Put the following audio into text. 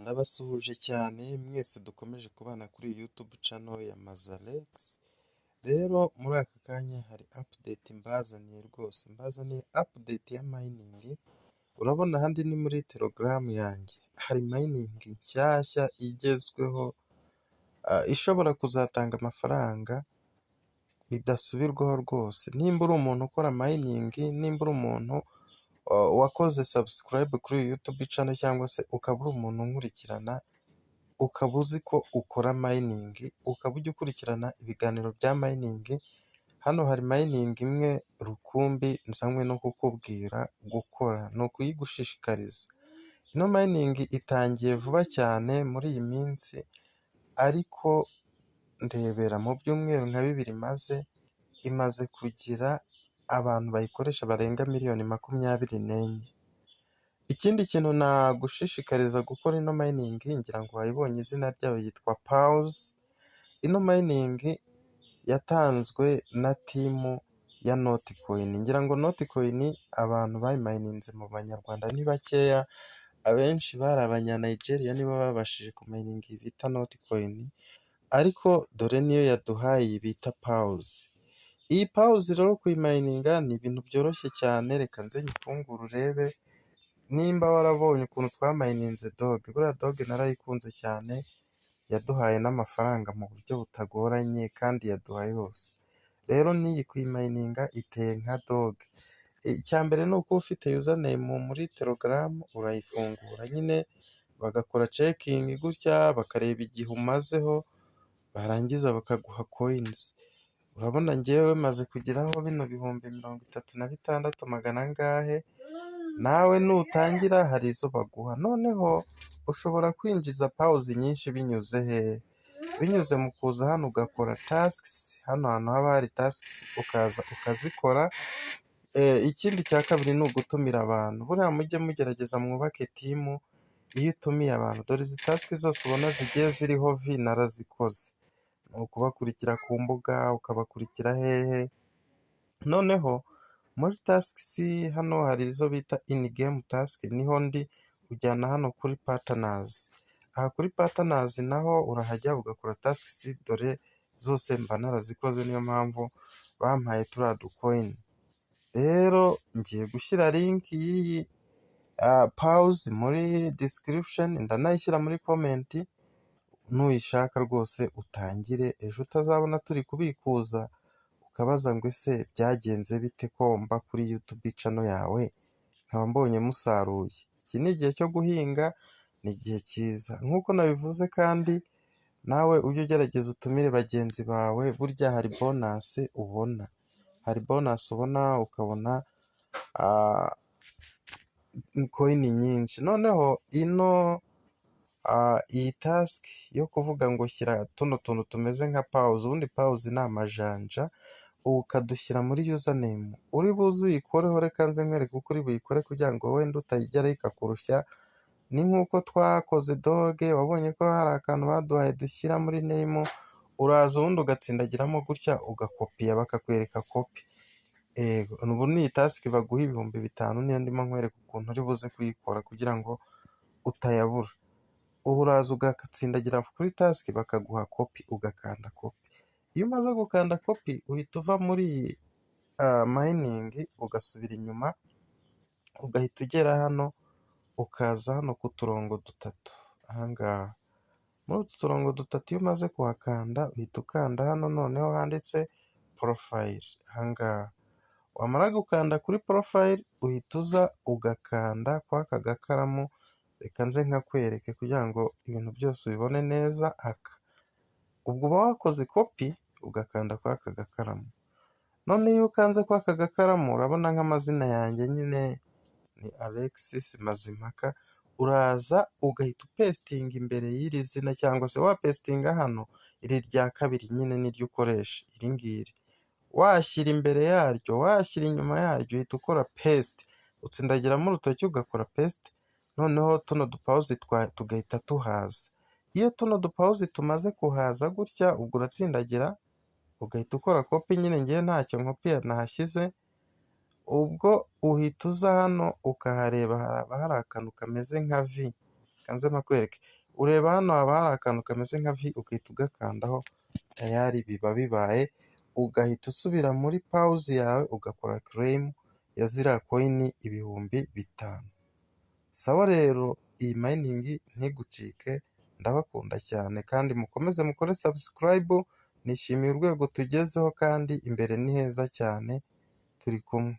Ndabasuhuje cyane mwese dukomeje kubana kuri YouTube channel ya Mazalex. Rero muri aka kanya hari update mbazaniye rwose, mbazaniye update ya mining. Urabona ahandi ni muri Telegram yanjye, hari mining nshyashya igezweho ishobora kuzatanga amafaranga bidasubirwaho rwose. Nimba uri umuntu ukora mining, nimba uri umuntu wakoze subscribe kuri iyi YouTube channel cyangwa se ukaba uri umuntu unkurikirana, ukaba uzi ko ukora mining, ukaba ujya ukurikirana ibiganiro bya mining, hano hari mining imwe rukumbi nzanywe no kukubwira gukora, ni ukuyigushishikariza. Ino mining itangiye vuba cyane muri iyi minsi, ariko ndebera mu byumweru nka 2 imaze kugira abantu bayikoresha barenga miliyoni 24. Ikindi kintu nagushishikariza gukora ino mining, ngira ngo wayibonye, izina ryayo yitwa Paws. Ino mining yatanzwe na team ya Notcoin. Ngira ngo Notcoin abantu bayimayininze mu Banyarwanda ni bakeya, abenshi bari Abanyanigeria nibo babashije kumayininga iyi bita Notcoin, ariko dore niyo yaduhaye iyi bita Paws. Iyi Paws rero kuyimayininga ni ibintu byoroshye cyane, reka nze nyifungure urebe nimba warabonye ukuntu twamayininze Doge. Buriya Doge narayikunze cyane, yaduhaye n'amafaranga mu buryo butagoranye kandi yaduhaye yose. Rero n'iyi kuyimayininga iteye nka Doge. Icya mbere ni ukuba ufite username muri Telegram, urayifungura nyine bagakora checking gutya, bakareba igihe umazeho, barangiza bakaguha coins. Urabona njyewe maze kugeraho bino 36,000 magana angahe, nawe nutangira hari izo baguha. Noneho ushobora kwinjiza Paws nyinshi binyuze hehe? Binyuze mu kuza hano ugakora tasks, hano hantu haba hari tasks ukaza ukazikora. Ikindi cya kabiri ni ugutumira abantu. Buriya mujye mugerageza mwubake team, iyo utumiye abantu, dore izi task zose ubona zigiye ziriho V narazikoze. Ni ukubakurikira ku mbuga, ukabakurikira hehe, noneho muri tasks hano hari izo bita in game task, niho ndi, ujyana hano kuri partners. Aha kuri partners naho urahajya ugakora tasks, dore zose mba narazikoze, niyo mpamvu bampaye turiya ducoin. Rero ngiye gushyira link y'iyi Paws muri description, ndanayishyira muri comment, nuyishaka rwose utangire, ejo utazabona turi kubikuza ukabaza ngo ese byagenze bite ko mba kuri YouTube channel yawe nkaba mbonye musaruye. Iki ni igihe cyo guhinga, ni igihe cyiza. Nk'uko nabivuze kandi nawe ujye ugerageza utumire bagenzi bawe, burya hari bonus ubona. Hari bonus ubona, ukabona coin nyinshi. Noneho ino iyi task yo kuvuga ngo shyira tuno tuntu tumeze nka Paws, ubundi Paws ni amajanja, ukadushyira muri username, uri buze uyikoreho, reka nze nkwereke uko uri buyikore kugira ngo wenda utayigeraho ikakurushya. Ni nk'uko twakoze Doge, wabonye ko hari akantu baduhaye dushyira muri name, uraza ubundi ugatsindagiramo gutya ugakopiya bakakwereka copy. Ubu ni iyi task baguha 5000, niyo ndimo nkwereka ukuntu uri buze kuyikora kugira ngo utayabura. Ubu uraza ugatsindagira kuri task bakaguha copy, ugakanda copy. Iyo umaze gukanda copy uhita uva muri iyi mining, ugasubira inyuma, ugahita ugera hano, ukaza hano ku turongo dutatu aha ngaha. Muri utu turongo dutatu iyo umaze kuhakanda uhita ukanda hano noneho handitse profile aha ngaha. Wamara gukanda kuri profile uhita uza ugakanda kuri aka gakaramu, reka nze nkakwereke kugira ngo ibintu byose ubibone neza, aka. Ubwo uba wakoze copy ugakanda kuri aka gakaramu. Noneho iyo ukanze kuri aka gakaramu urabona nk'amazina yanjye nyine ni Alexis Mazimpaka, uraza ugahita upesitinga imbere y'iri zina cyangwa se wapesitinga hano, iri rya kabiri nyine niryo ukoresha iri ngiri. Washyira imbere yaryo, washyira inyuma yaryo, uhita ukora paste. Utsindagiramo urutoki ugakora paste, noneho tuno duPaws tugahita tuhaza. Iyo tuno duPaws tumaze kuhaza gutya, ubwo uratsindagira ugahita ukora copy nyine, njyewe ntacyo nkopiye nahashyize, ubwo uhita uza hano ukahareba, haba hari akantu kameze nka V. Kanze mpakwereke. Ureba hano haba hari akantu kameze nka V, ugahita ugakandaho, tayari biba bibaye, ugahita usubira muri Paws yawe ugakora claim ya ziriya coin 5000. Sawa rero, iyi mining ntigucike, ndabakunda cyane kandi mukomeze mukore subscribe, nishimiye urwego tugezeho kandi imbere ni heza cyane, turi kumwe.